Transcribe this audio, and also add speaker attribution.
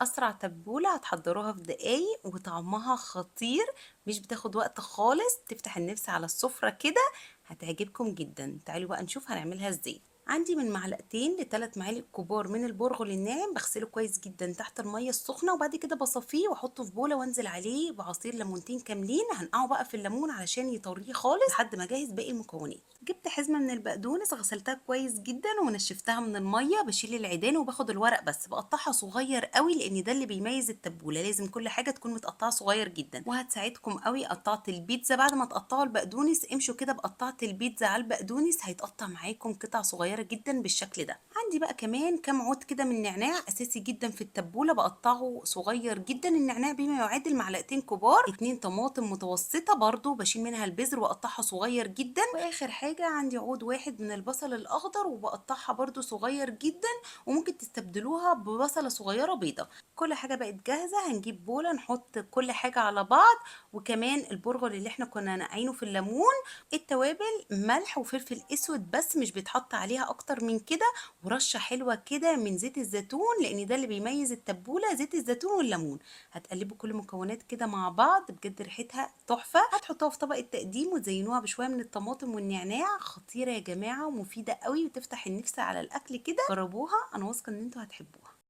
Speaker 1: أسرع تبولة هتحضروها في دقايق وطعمها خطير، مش بتاخد وقت خالص، تفتح النفس على السفرة كده، هتعجبكم جدا. تعالوا بقى نشوف هنعملها ازاي. عندي من معلقتين لثلاث معالق كبار من البرغل الناعم، بغسله كويس جدا تحت المية السخنة، وبعد كده بصفيه واحطه في بوله وانزل عليه بعصير ليمونتين كاملين. هنقعه بقى في الليمون علشان يطريه خالص لحد ما اجهز باقي المكونات. جبت حزمه من البقدونس، غسلتها كويس جدا ونشفتها من المية، بشيل العيدان وباخد الورق بس، بقطعها صغير قوي لان ده اللي بيميز التبوله، لازم كل حاجة تكون متقطعه صغير جدا، وهتساعدكم قوي قطعه البيتزا. بعد ما تقطعوا البقدونس امشوا كده بقطعه البيتزا على البقدونس، هيتقطع معاكم قطع صغيرة جدا بالشكل ده. عندي بقى كمان كام عود كده من نعناع اساسي جدا في التبوله، بقطعه صغير جدا. النعناع بما يعادل معلقتين كبار. 2 طماطم متوسطه برضو بشيل منها البذر واقطعها صغير جدا. واخر حاجة عندي عود واحد من البصل الاخضر وبقطعها برضو صغير جدا، وممكن تستبدلوها ببصله صغيرة بيضة. كل حاجة بقت جاهزة. هنجيب بوله نحط كل حاجة على بعض، وكمان البرغل اللي احنا كنا نقعينه في الليمون. التوابل ملح وفلفل اسود بس، مش بيتحط عليها اكتر من كده، ورشه حلوة كده من زيت الزيتون لان ده اللي بيميز التبوله، زيت الزيتون والليمون. هتقلبوا كل المكونات كده مع بعض، بجد ريحتها تحفة. هتحطوها في طبق التقديم وتزينوها بشوية من الطماطم والنعناع. خطيرة يا جماعة ومفيدة قوي وتفتح النفس على الاكل كده. جربوها، انا واثقة ان انتوا هتحبوها.